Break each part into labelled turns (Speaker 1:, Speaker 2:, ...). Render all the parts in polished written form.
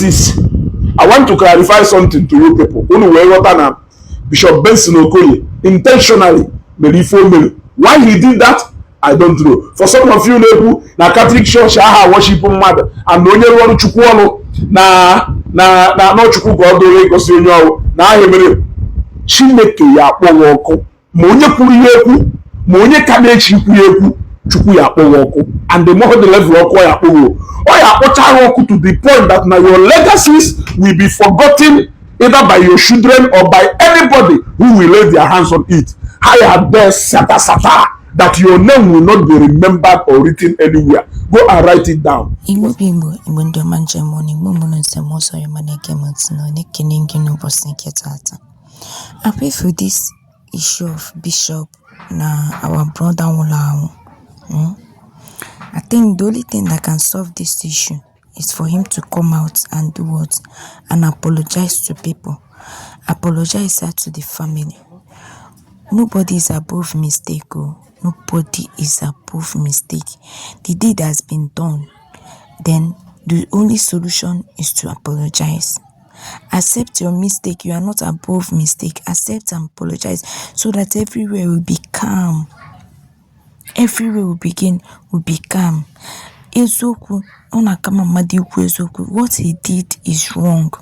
Speaker 1: is, I want to clarify something to you people. Bishop Benson intentionally why he did that, I don't know. For some of you know, na Catholic Church worship mother and onye run chukwu onu na no chukwu God do gosi onye owo na ahemere Chineke ya akpọwa ọkụ ma onye kwuru ihe ekwu ma onye ka na-echi ikwu ekwu chukwu ya akpọwa ọkụ, and the more the level ọkụ ya akpọwa ọ ya akpọchara ọkụ to the point that now your legacies will be forgotten either by your children or by anybody who will lay their hands on it. How you dare sata that your name will not be remembered or written anywhere. Go and write it down. I
Speaker 2: pray for this issue of Bishop our brother I think the only thing that can solve this issue is for him to come out and do what? And apologize to people. Apologize to the family. Nobody is above mistake. Nobody is above mistake. The deed has been done. Then the only solution is to apologize. Accept your mistake. You are not above mistake. Accept and apologize so that everywhere will be calm. Everywhere will be calm. What he did is wrong.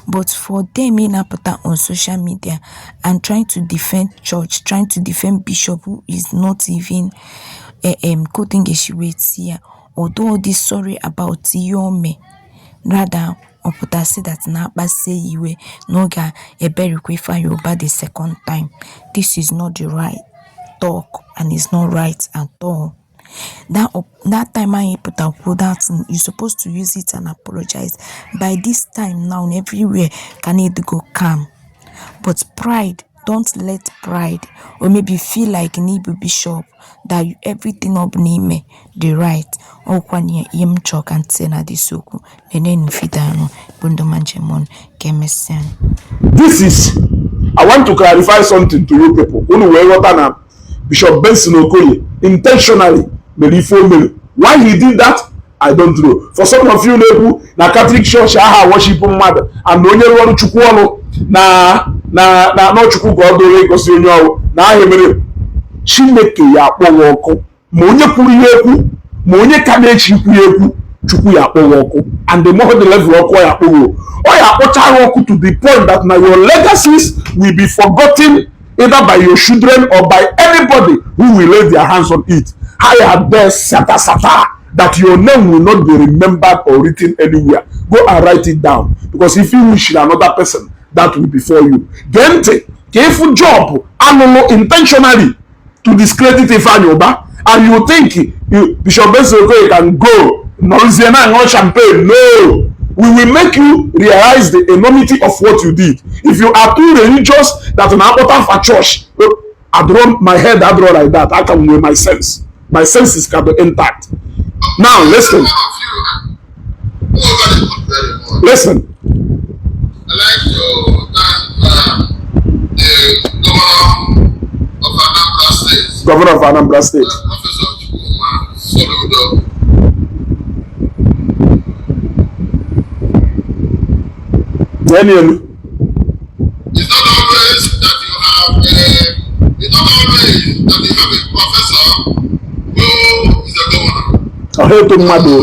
Speaker 2: But for them in Apata on social media and trying to defend church, trying to defend Bishop who is not even quoting Geshiwetia, although this sorry about Yome, rather Oputa say that Naba say you no ga Ifeanyi Uba the second time. This is not the right talk and it's not right at all. That time I put up that you're supposed to use it and apologize. By this time now, everywhere can it go calm. But pride, don't let pride or maybe feel like Nnewi Bishop that everything up name the right. Or kwanye yem chok and sena disoku. Nenen fidano bundomanjemon kemesen.
Speaker 1: This is, I want to clarify something to you people. Bishop Benson intentionally why he did that, I don't know. For some of you know, na Catholic Church worship mother and onye run chukwu onu na no chukwu God do gosi onye owo na ahemere Chineke ya akpọwa ọkụ ma onye kwuru ihe ekwu ma onye ka na-echi ikwu ekwu chukwu ya akpọwa ọkụ, and the more the level ọkụ ya akpọwa ọ ya akpọchara ọkụ to the point that now your legacies will be forgotten either by your children or by anybody who will lay their hands on it. How you dare sata that your name will not be remembered or written anywhere. Go and write it down, because if you wish another person, that will be for you. Gente, careful job, intentionally to discredit Ifeanyi Uba, and you think Bishop Benson can go Louisiana and not champagne. No. We will make you realize the enormity of what you did. If you are too religious that an important for church, I draw my head, I draw like that. I can weigh my sense. My senses can be intact. Now listen. Listen.
Speaker 3: I like to thank the
Speaker 1: Governor of Anambra State.
Speaker 3: Professor Soludo.
Speaker 1: It's not
Speaker 3: always that you have a professor who is a governor.
Speaker 1: I hate to mado.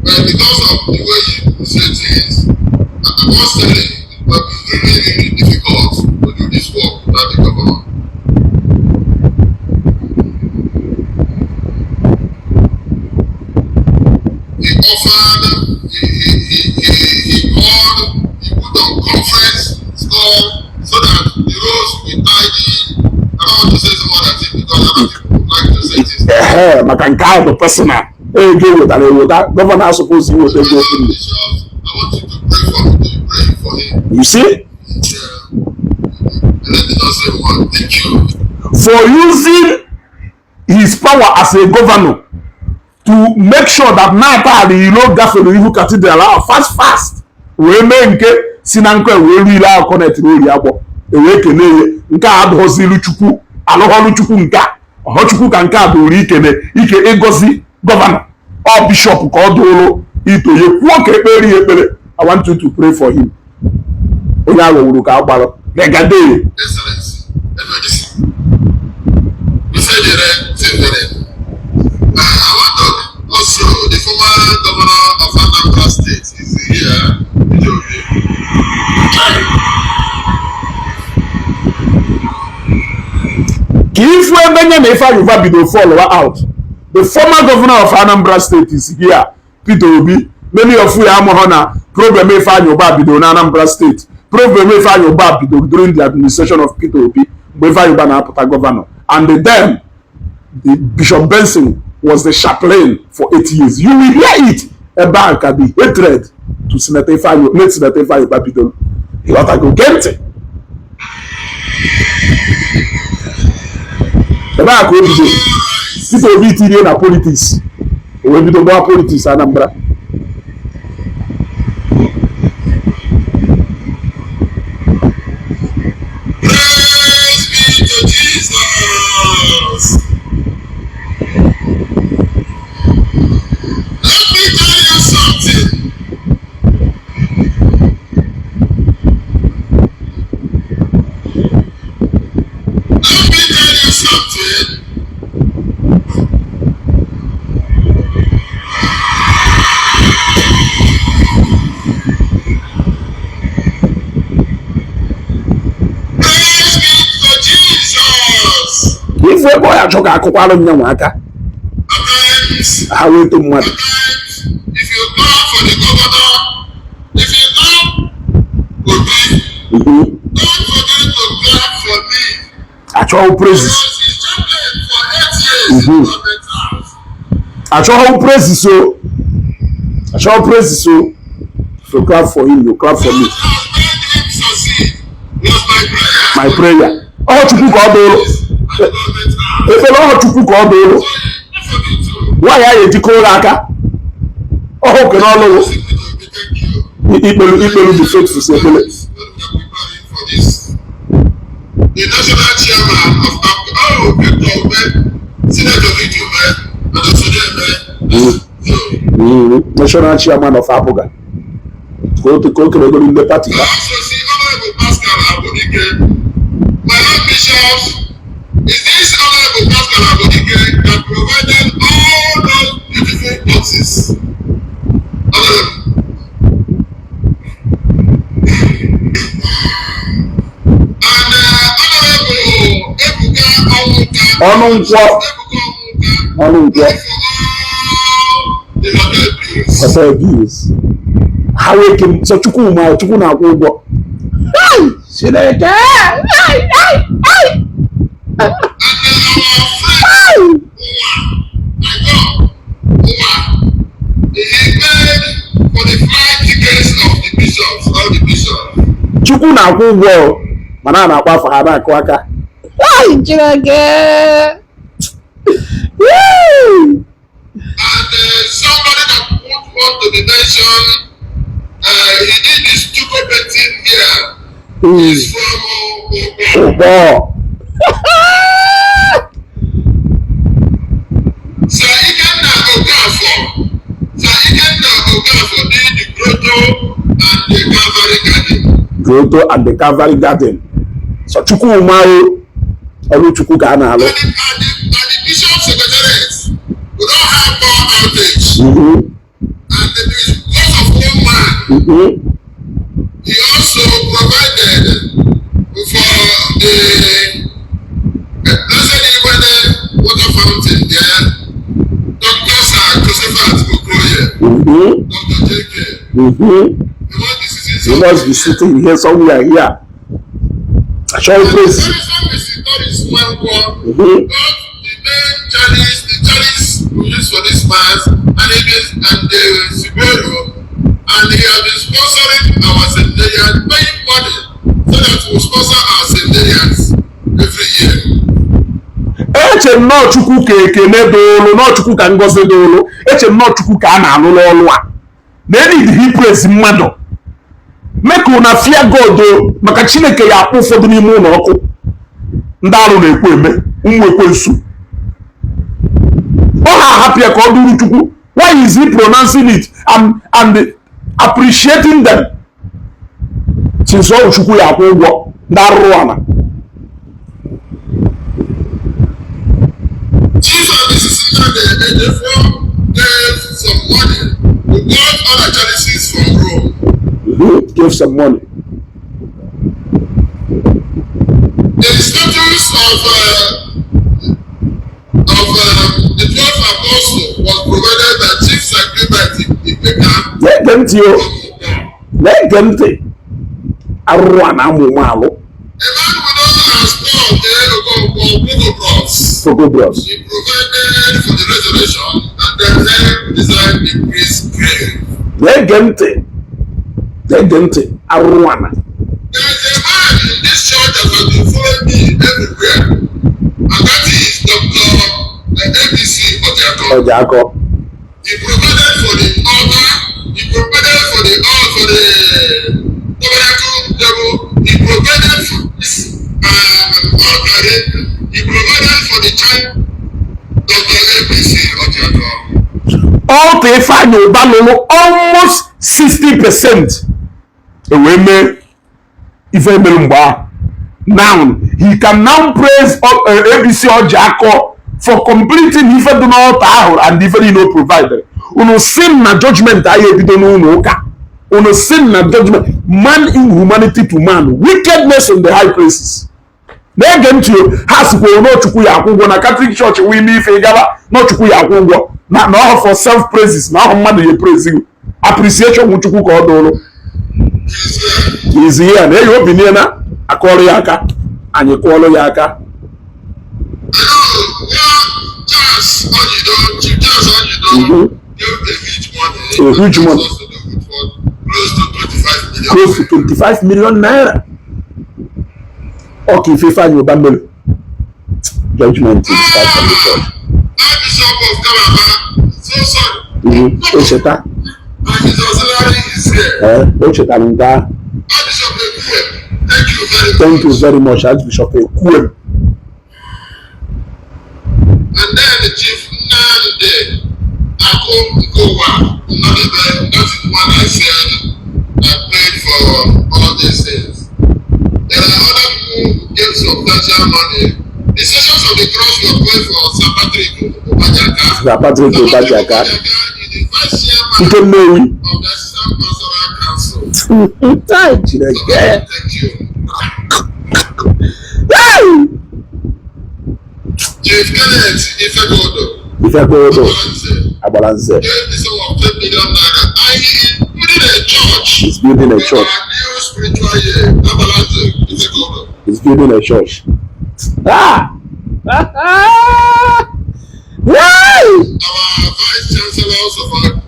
Speaker 3: But because of the way you say things, I must say it will be really difficult to do this work without the governor. He offered, he called, he put on conference call so that the roads will be tidy. I don't want to say some other thing because other people would like to say things.
Speaker 1: The personal. Governor is supposed to go. I
Speaker 3: want you to pray for him.
Speaker 1: You see?
Speaker 3: Yeah. Let me just say one. Thank you.
Speaker 1: For using his power as a governor to make sure that Nata the Gaffel Cathedral fast. We make Sinanko will read our connect Yabo. Awake nka adhozilu chukwu aloholu chukwu nka ohochukwu ka nka do ri kene ike egosi governor or bishop ka odolo ito ye kwuo ka ekpere ya ekpere. I want you to pray for him. Onye ahụ wuru ka agbara legade.
Speaker 3: Excellency, you said the right thing. I want to also the former governor of Anambra State is here.
Speaker 1: If we Ifeanyi Uba bido follow out, the former governor of Anambra State is here. Peter Obi, many of you are more problem Ifeanyi Uba bido na Anambra State. Problem Ifeanyi Uba bido during the administration of Peter Obi, Ifeanyi Uba na apụta governor. And then the Bishop Benson was the chaplain for 8 years. You will hear it about the hatred to Senator Ifeanyi, late Senator Ifeanyi Uba bido. You ought to go get it. Ebe a ka o bido Peter Obi tinye na politics, o wee bido gbawa politics Anambra.
Speaker 3: Praise be to Jesus. Let me tell you something.
Speaker 1: If we go achọ ka akụkọ alụ nya nwaka ha wee to mmadụ.
Speaker 3: If you come for the governor, if you come Obi, don't forget to clap for me.
Speaker 1: Achọ praises.
Speaker 3: He's champion for 8 years in government house.
Speaker 1: Achọ praises so. Achọ praises so. If you clap for him, you clap for me.
Speaker 3: What has made him succeed was my prayer.
Speaker 1: My prayer. Oh, Chukwu ka ọ dụrụ. Ekpere ọhụ Chukwu ka ọ dụrụ. Nwaanyị ahụ ejikọ ụlọ aka. Ọhụ kere ọlụwụ. Ikpelu the faithful si ekpele.
Speaker 3: The national chairman of Victor Uba, Senator Ifeanyi Uba, and
Speaker 1: national chairman of Abuga. Go to Kokere in the party.
Speaker 3: I also see Honorable Pascal Abonike. My Lord Bishop, is this Honorable Pascal Abonike that provided all those beautiful boxes? And Honorable Ebuka
Speaker 1: Ọnụnkwọ.
Speaker 3: the hotel bills.
Speaker 1: Hotel bills. Ha wee kem so Chukwu na-akwụ ụgwọ. Chineke. Chukwu na-akwụ ụgwọ mana a na-akwa afọ ha na-akụ aka.
Speaker 3: And somebody that would want to be mentioned, he did this stupid thing here. He's from
Speaker 1: Uba.
Speaker 3: So he can now go for. So he can now go for the
Speaker 1: Grotto and the Calvary Garden. So Chukwu Umaru, Olu Chukwu ka a na-alụ.
Speaker 3: And the bishop secretariat, we don't have more outage. And because of one man, he also provided for the Blessed Iwene water fountain there. Dr. Sir Josephat Okoye, Dr. JK.
Speaker 1: You must be sitting here somewhere here. I shall praise you.
Speaker 3: God is one God. God, the main chalice we use for this mass, and the Sibero, and he has been sponsoring our Senderians, paying money so that we sponsor our Senderians every year.
Speaker 1: Eche nnọọ Chukwu ka ekene doolu, nnọọ Chukwu ka ngozi doolu, eche nnọọ Chukwu ka a na-alụ n'ọlụ a. Na-enid he praise mmadụ. Make una fear God o, maka Chineke ya akpụ ụfọdụ n'ime ụlọ ọkụ. Ndị arụ na-ekwu eme, ụmụ ekwensu. Ọ ha ahapụ ya ka ọ dụrụ Chukwu. Why is he pronouncing it and appreciating them? Since all Chukwu ya akwụ ụgwọ na-arụrụ ana.
Speaker 3: Chief of the Sicilian therefore gave some money to God other charities from Rome.
Speaker 1: Gave some money.
Speaker 3: The status of the 12th apostle was provided by Chief Secretary Ifeanyi.
Speaker 1: Let them take. Arwana Mumalo.
Speaker 3: A man known as Paul
Speaker 1: Pogobros.
Speaker 3: He provided for the resurrection and then helped design the priest's grave.
Speaker 1: Let them take. Arwana.
Speaker 3: There is a man in this church that has been following me everywhere, and that is Dr. ABC Ojako. He provided for the altar, he provided for the tabernacle level, he provided for this altar, he provided for the child, Dr. ABC Ojako.
Speaker 1: All the Ifeanyi Uba almost 60%. Women. Now he can now praise ABC Ojako for completing Ife do not and Ife no provided. Uno sin na judgment aye bido no uka. Uno sin na judgment. Man in humanity to man. Wickedness in the high places. They get to you. Has no Chukwu ya akwụgwọ na Catholic Church we me Ife gaba no Chukwu ya akwụgwọ. Na for self praises. Na mmadụ ye praise you. Appreciation Chukwu ka odolo. Is here na eyo opinion na akọrọ ya aka anyị kwọrọ ya aka. A huge money. Close to 25 million naira. Okay, if Ifeanyi Uba mere judgment is start from the church.
Speaker 3: Bishop of Calabar, so sorry.
Speaker 1: Ocheta.
Speaker 3: And his auxiliary is here.
Speaker 1: Ocheta nga.
Speaker 3: Bishop Ekuem, thank you very much.
Speaker 1: Thank you very much, Archbishop Ekuem.
Speaker 3: And then the chief Nnamdi Akowa, that is the one I said that paid for all these things. There are other people who gave substantial money. The sessions of the cross were paid for St. Patrick Obajaka.
Speaker 1: St. Patrick Obajaka
Speaker 3: is the vice chairman
Speaker 1: of
Speaker 3: the Assistant Pastoral Council.
Speaker 1: Thank you.
Speaker 3: Chief Kenneth
Speaker 1: Ifegodo. Abalanze.
Speaker 3: gave the sum of 10 million naira and he building a church.
Speaker 1: He's building a church.
Speaker 3: Our new spiritual year, Abalanze Ifegodo.
Speaker 1: He's building a church.
Speaker 3: Our vice chancellor also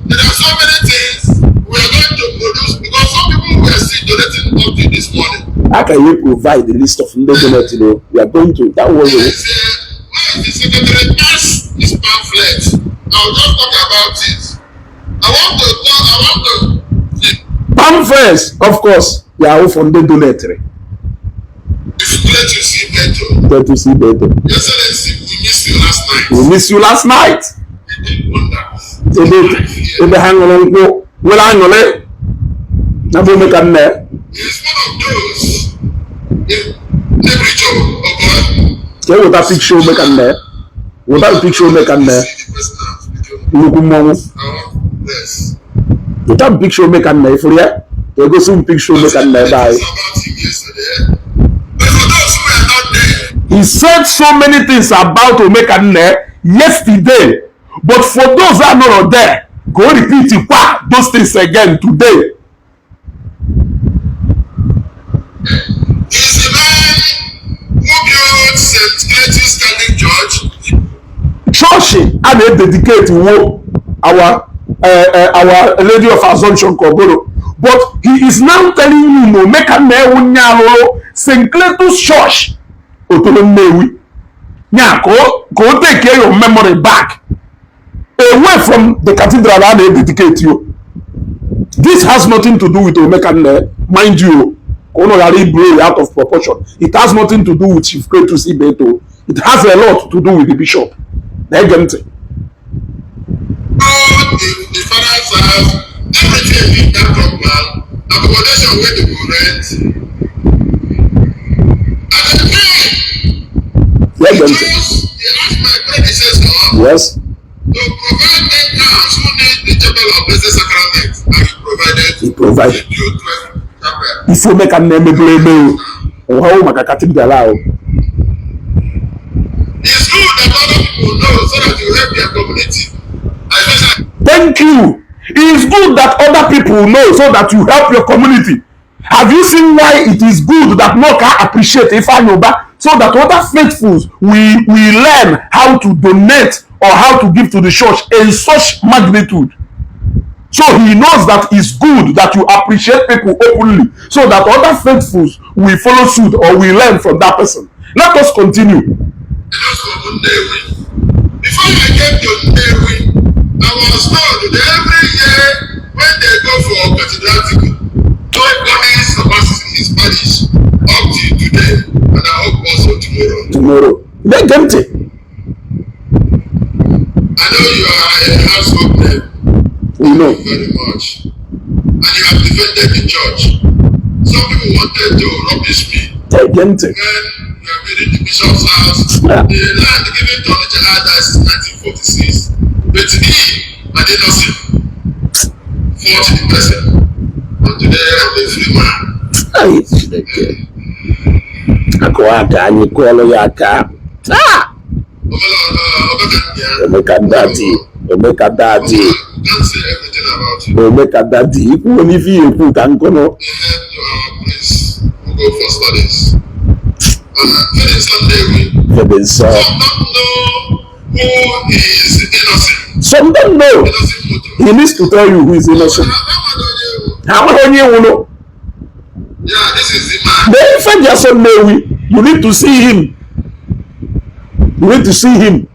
Speaker 3: there are so many things we are going to produce because some people were still donating up to this morning.
Speaker 1: How can you provide the list of donors? We are going to that was
Speaker 3: Where is the secretary pass his pamphlet? I'll just talk about it. I want to
Speaker 1: pamphlets, of course. They are all from the donatory.
Speaker 3: it's great to see Beto.
Speaker 1: Glad to see Beto.
Speaker 3: Excellency, we missed you last night.
Speaker 1: We missed you last night.
Speaker 3: We did wonders.
Speaker 1: They hang on. Well, hang on it. Never make a net.
Speaker 3: He's one of those. Every job, okay?
Speaker 1: Okay, with that picture make a net. With that picture make a net. Look,
Speaker 3: Yes.
Speaker 1: with that picture make a net for you. They go some picture make a net by.
Speaker 3: About him yesterday. But for those who are not there,
Speaker 1: He said so many things about Omekane yesterday, but for those that are not there, go repeat it, those things again today.
Speaker 3: he's the man who built St. Cletus Catholic Church.
Speaker 1: Church and they dedicate to our Lady of Assumption Kogoro, but he is now telling you no Omekane unyalo St. Cletus Church. Nnewi. Yeah, go take care your memory back away from the cathedral that they dedicate you. This has nothing to do with Omekane, mind you. Blow out of proportion. It has nothing to do with Chief Cletus Ibeto. It has a lot to do with the bishop. They're empty.
Speaker 3: God the house, everything in that compound, accommodation where they will rent. And the king, he asked my predecessor,
Speaker 1: yes,
Speaker 3: to provide 10 towns who need the chapel of blessed sacrament, and
Speaker 1: he provided.
Speaker 3: He built 12 chapels.
Speaker 1: If you make a name, how much cathedral allow?
Speaker 3: It's good that other people know so that you help their community.
Speaker 1: Thank you. It is good that other people know so that you help your community. Have you seen why it is good that no can appreciate Ifeanyi Uba so that other faithfuls we learn how to donate or how to give to the church in such magnitude? So he knows that it's good that you appreciate people openly so that other faithfuls will follow suit or will learn from that person. Let us continue.
Speaker 3: Before I came to Nnewi, I was told that every year when they go for cathedratical, nobody surpasses his parish up till today, and I hope also tomorrow.
Speaker 1: They're empty.
Speaker 3: I know you are a household name.
Speaker 1: We know
Speaker 3: very much, and you have defended the church. Some people wanted to rubbish me.
Speaker 1: They're empty.
Speaker 3: When you are building the bishop's house, the land given to Nigerian since 1946. But he, I did nothing. 40%. And today I'm a free man.
Speaker 1: Omeka daddy.
Speaker 3: Can't say everything about you.
Speaker 1: Omeka daddy. You only feel you can go no.
Speaker 3: Please, we'll go for studies. Finish Sunday week. Some don't know who is innocent.
Speaker 1: Some don't know. He needs to tell you who is innocent. How many you know?
Speaker 3: Yeah, this is the man.
Speaker 1: The infant your son Nnewi, you need to see him. You need to see him.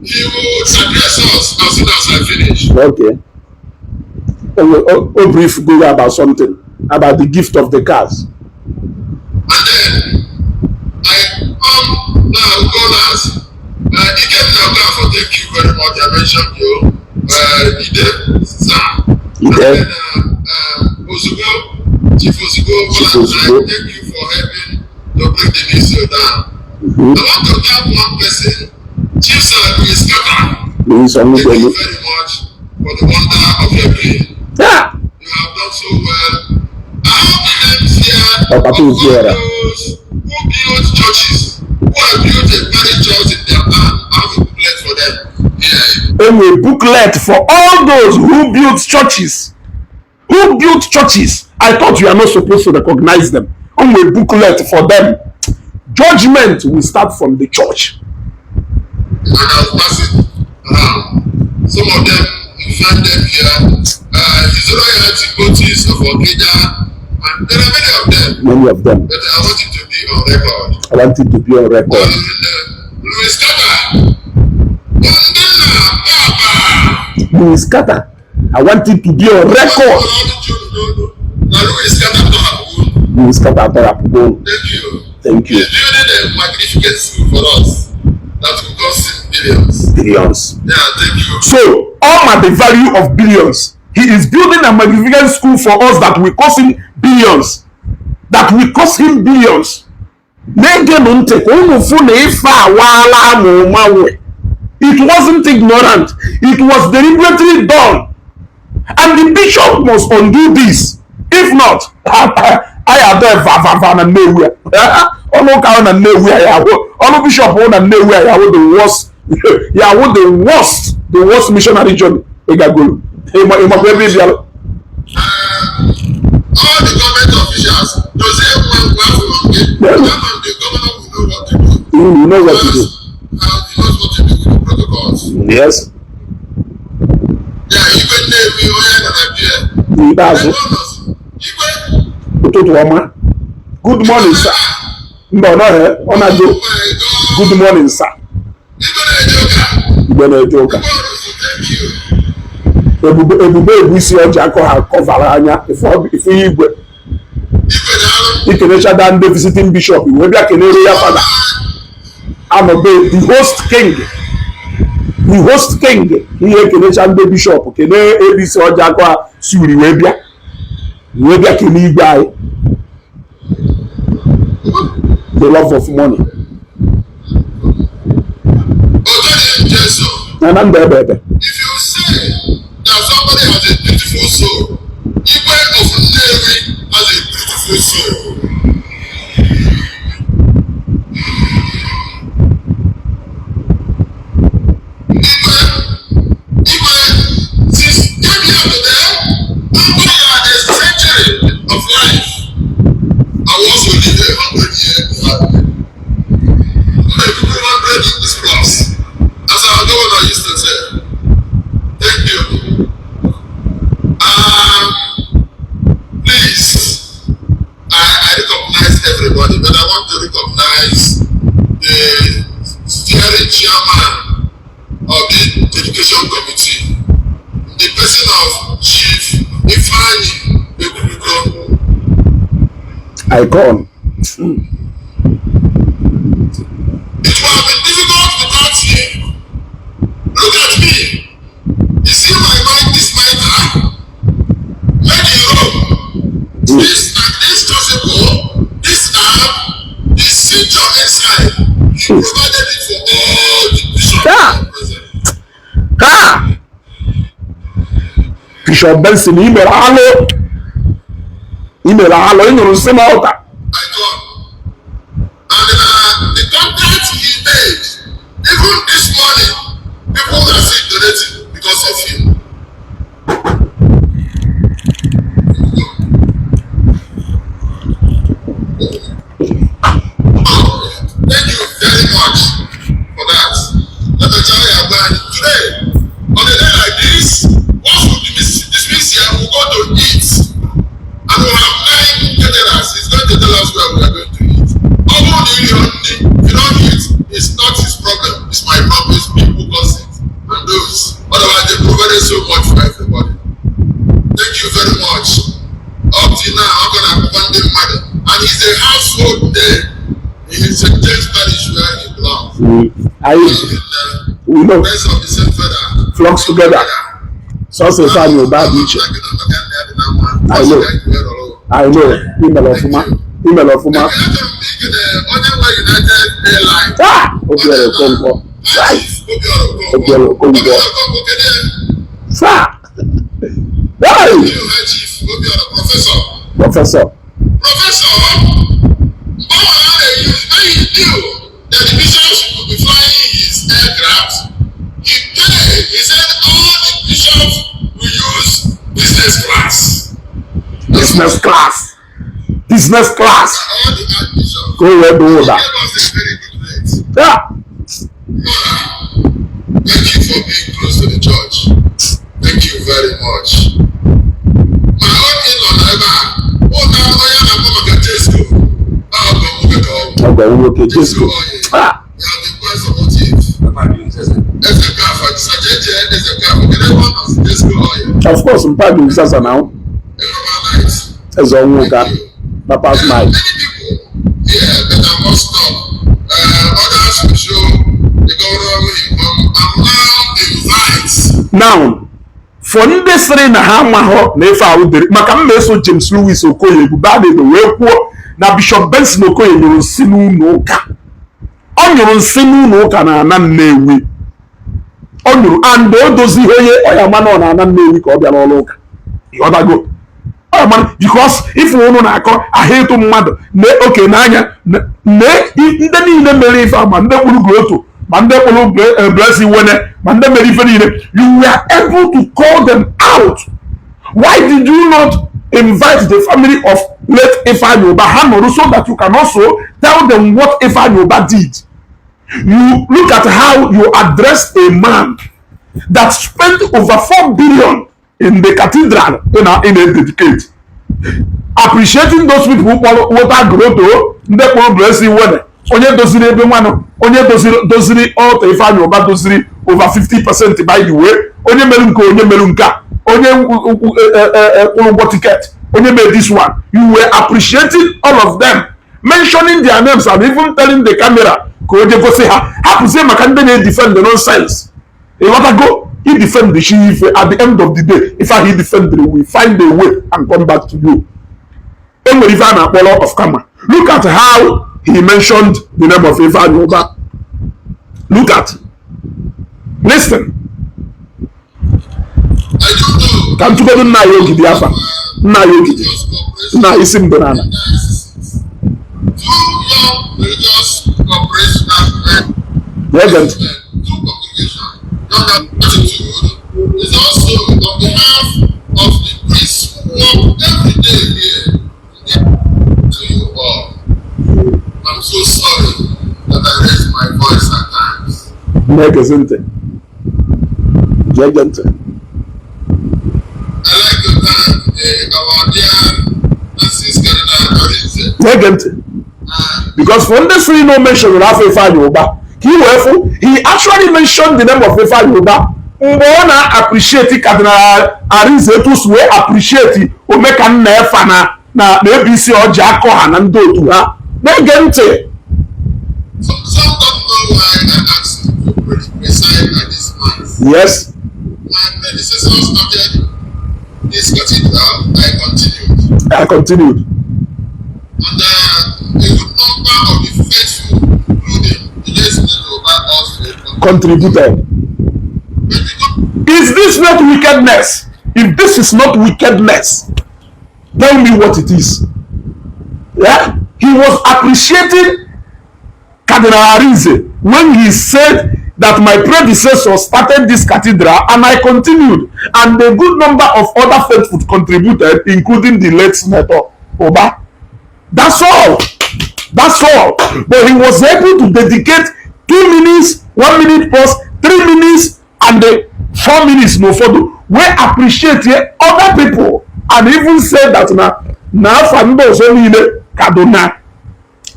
Speaker 3: He will address us as soon as I finish.
Speaker 1: Okay. Oh, brief go about something about the gift of the cars.
Speaker 3: And then I now go last. He came to account for thank you very much. I mentioned you. Ide, sir.
Speaker 1: Ide.
Speaker 3: And Osugo, Chief Osugo, thank you for helping to bring the issue down. I want to thank one person, Chief Sir Louis Kata. Thank you very much for the wonder of your being.
Speaker 1: Yeah.
Speaker 3: You have done so well. How the names here of all those who build churches, who have built a very church in their town, I have a booklet for them here.
Speaker 1: A booklet for all those who built churches. Who built churches? I thought you are not supposed to recognize them. Only a booklet for them. Judgment will start from the church.
Speaker 3: And I'll pass it around. Some of them, you find them here. His Royal Antiquities of Okija, and there are many of them.
Speaker 1: Many of them.
Speaker 3: But I want it to be on record.
Speaker 1: I want it to be on record.
Speaker 3: Louis Kata.
Speaker 1: Louis Kata. I want it to be on record. Louis Kata.
Speaker 3: Thank you.
Speaker 1: Thank you.
Speaker 3: He's building a magnificent school for us that will cost billions.
Speaker 1: Billions.
Speaker 3: Yeah, thank you.
Speaker 1: So, all at the value of billions. He is building a magnificent school for us that will cost him billions. That will cost him billions. It wasn't ignorant. It was deliberately done. And the bishop must undo this. If not, I am there and nowhere. All count and nowhere. All bishop on and nowhere. The worst. Yeah, what the worst missionary journey.
Speaker 3: All the government officials, those everyone who have the governor will know what to do.
Speaker 1: You know what to do.
Speaker 3: He knows what to do with the protocols.
Speaker 1: Yes.
Speaker 3: Yeah, even Nnewi
Speaker 1: Good morning, sir. No, Good morning, sir. Joker. Ebube ebusi ọjà akọ ha kọvara anya ifu igwe. Ikenecha ndị visiting bishop iwe bịa kenere ya fada. Anobe the host king. the host king ihe kenecha ndị bishop kene ABC ọja akwa suri wee bịa kene igwe anyị the love of money na ndụ ebe
Speaker 3: if you say that somebody has a beautiful soul, Igwe of Nnewi has a beautiful soul. Chairman of the dedication committee, the person of Chief Ifeanyi Uba.
Speaker 1: I call.
Speaker 3: It would have been difficult without him. Look at me. You see my mind, this mind, made in Rome. This possible, this arm, this center inside. He provided it for all the bishops present.
Speaker 1: Bishop Benson, email hello. You know, same altar.
Speaker 3: I come. And the contact he made, even this morning, people are still donating because of him. Thank you very much for that. Let me tell you about it. Today, on a day like this, once we dismiss here, we'll go to eat. And we'll have 9 generals. He's going to tell us where we are going to eat. Although if you don't eat, it's not his problem. It's my problem. It's people cause it. And those. Otherwise, they provided so much for everybody. Thank you very much. Up till now, I'm going to abandon mother. And he's a household there. He's a James Parish where he belongs.
Speaker 1: We know.
Speaker 3: Rest of the same feather.
Speaker 1: Flocks together. So Ifeanyi Uba Beach. I know. Email of Uma. Obiara Kongo. Sir. Hey. Professor.
Speaker 3: When he knew that the bishops would be flying his aircraft, he said all the bishops will use business class.
Speaker 1: Business class.
Speaker 3: All the archbishops.
Speaker 1: Go where do that.
Speaker 3: Gave us a very good rate.
Speaker 1: Yeah.
Speaker 3: Thank you for being close to the church. Thank you very much. My own in-law,
Speaker 1: Of course, I'm part of Sasa now. As a worker, Papa's mind.
Speaker 3: Yeah, but I must stop. Others will show the government will come and
Speaker 1: now, for ndị sịrị na ha amahọ na efe ahụ dịrị maka m na-eso James Lewis Okoye Ebubadị wee kwuo na Bishop Benson Okoye nyụrụ nsị n'ụlọ ụka. Ọ nyụrụ nsị n'ụlọ ụka na ana Nnewi. Ọ nyụrụ and o dozi onye ọya mana ọ na ana Nnewi ka ọ bịa n'ụlọ ụka. Ịghọtago? Ọya mana because ife unu na-akọ ahịa ịtụ mmadụ na oke n'anya na ndị niile mere ife ma ndị kwuru groto ma ndị kwuru blessing wene ma ndị mere ife niile you were able to call them out. Why did you not invite the family of late Ifeanyi Uba Hanoru so that you can also tell them what Ifeanyi Uba did? You look at how you address a man that spent over 4 billion in the cathedral in a dedicate. Appreciating those people who water grotto, ndị kpọrọ blessing wene onye doziri ebe nwanụ onye doziri alta Ifeanyi Uba doziri over 50% by the way onye meru nke onye kwụrụ ụgwọ ticket onye made this one. You were appreciating all of them, mentioning their names and even telling the camera ka oje gosi ha hapụzie maka ndị na-defend the nonsense. You want to go? He defend the chief at the end of the day. If he defend it, we find a way and come back to you. Of karma. Look at how he mentioned the name of Ifeanyi Uba. Look at. Listen. Come to go na yogi diafa. Na yogi. Na isim banana.
Speaker 3: Two young religious corporations.
Speaker 1: Legend.
Speaker 3: Two congregations. Young attitude is also on behalf of the priests who work every day here. To you all. I'm so sorry that I raise my voice at times.
Speaker 1: Legend.
Speaker 3: I like to thank our dear Mrs. Senator Ifeanyi
Speaker 1: Legend. Because from this free no mention of Ifeanyi Uba, he actually mentioned the name of Ifeanyi Uba. Mbona appreciate Cardinal Arinze to swe appreciate omeka nnefa na ABC oji akọ ha na ndị otu ha. Legend.
Speaker 3: Some don't know why I asked to preside at this month.
Speaker 1: Yes.
Speaker 3: My predecessor started this cathedral. I continued.
Speaker 1: I continued.
Speaker 3: And a good number of the faithful, including the late Senator Uba, also
Speaker 1: Contributed. Is this not wickedness? If this is not wickedness, tell me what it is. Yeah? He was appreciating Cardinal Arinze when he said that my predecessor started this cathedral and I continued, and a good number of other faithful contributed, including the late Senator Uba. That's all. That's all. But he was able to dedicate 2 minutes, 1 minute pause, 3 minutes, and 4 minutes no further. We appreciate other people and even say that now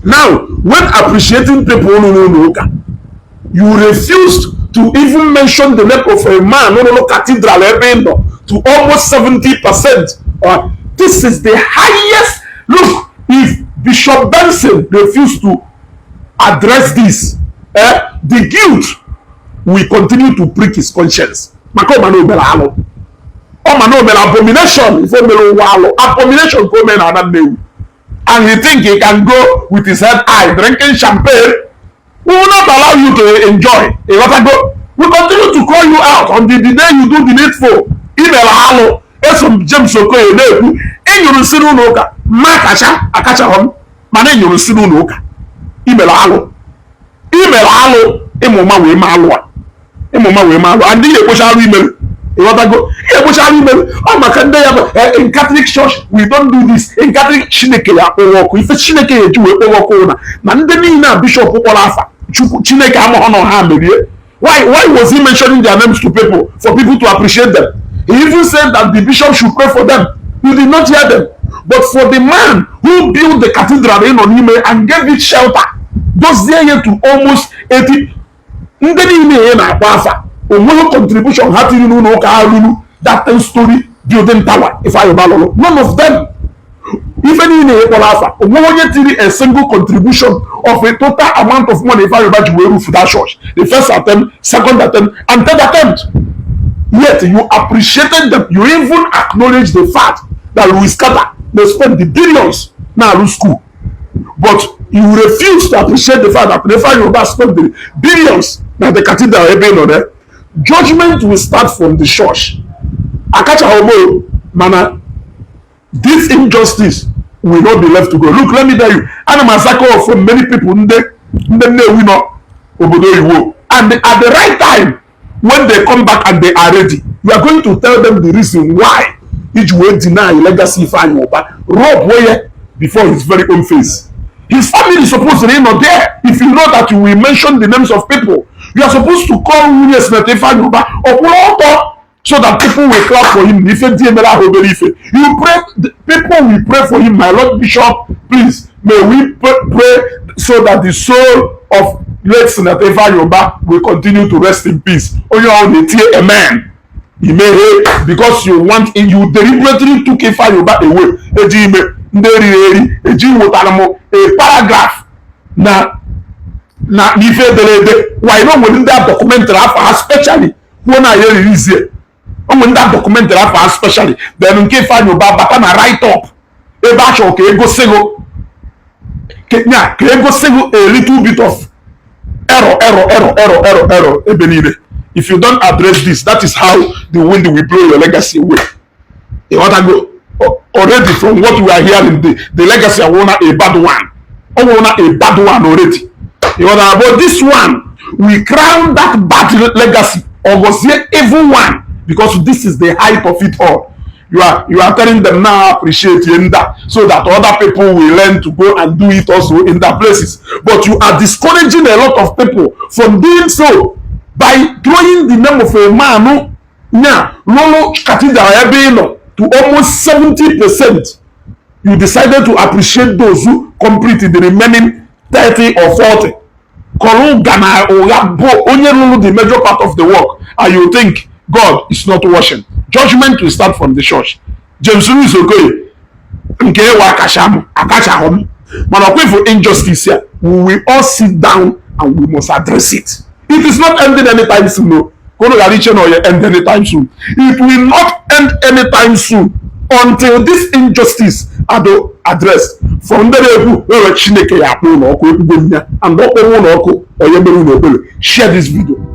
Speaker 1: now when appreciating people you refused to even mention the name of a man cathedral to almost 70%. This is the highest. Look, if Bishop Benson refused to address this, the guilt will continue to prick his conscience. Abomination. Abomination come in Nnewi. And he think he can go with his head high drinking champagne. We will not allow you to enjoy. We continue to call you out on the day you do the needful. Email hello. Esom James Okoye na-ekwu enyuru nsiri ụlọ ụka mma akacha hom mana enyuru nsiri ụlọ ụka email alụ ịmụma wee ma alụ and ihe ekpocharụ email ịghọtago ihe ekpocharụ email ọ maka ndị ya in Catholic Church we don't do this. In Catholic Chineke ya akpọrọ ọkụ ife Chineke ya eji wee kpọrọ ọkụ na ndị niile a bishop kpọrọ afa Chukwu Chineke amaghọ na ha merie. Why was he mentioning their names to people for people to appreciate them? He even said that the bishop should pray for them. You did not hear them. But for the man who built the cathedral in Onime and gave it shelter, those there to almost 80. Contribution that 10-story building tower. If I remember, none of them. Even in a single contribution of a total amount of money. If I remember, for that church, the first attempt, second attempt, and third attempt. Yet you appreciated them. You even acknowledged the fact that Louis Carter they spent the billions now in school, but you refuse to appreciate the fact that Ifeanyi Uba spent the billions now the cathedral being on there. Judgment will start from the church. Akacha homo mana. This injustice will not be left to go. Look, let me tell you, I'm a massacre from many people. And at the right time, when they come back and they are ready, you are going to tell them the reason why each way deny legacy Ifeanyi Uba rob way before his very own face. His family is supposed to be not there. If you know that you will mention the names of people, you are supposed to call Senator Ifeanyi Uba so that people will clap for him. You pray, people will pray for him. My Lord Bishop, please, may we pray so that the soul of late Senator Ifeanyi Uba will continue to rest in peace. Amen. You may because you want and you deliberately took Ifeanyi Uba away. A paragraph na why not within that documentary especially kwuo na ya release onwe ndị documentary afọ especially then nke Ifeanyi Uba bata na write up ebe a chọrọ ka egosigo ka egosigo a little bit of error ebe niile. If you don't address this, that is how the wind will blow your legacy away. You want to go already from what we are hearing, the legacy of a bad one. A bad one already. You want to, but this one, we crown that bad legacy or was here evil one, because this is the height of it all. You are telling them now appreciate that, so that other people will learn to go and do it also in their places. But you are discouraging a lot of people from doing so by throwing the name of a man Lolo Cathedral to almost 70%. You decided to appreciate those who completed the remaining 30 or 40. Kolugana or only Lolo the major part of the work, and you think God is not watching. Judgment will start from the church. James Louis Okoye, nke wa akashahom. Man, for injustice here, we will all sit down and we must address it. It is not ending anytime soon. No, end anytime soon. It will not end anytime soon until this injustice are addressed. From the share this video.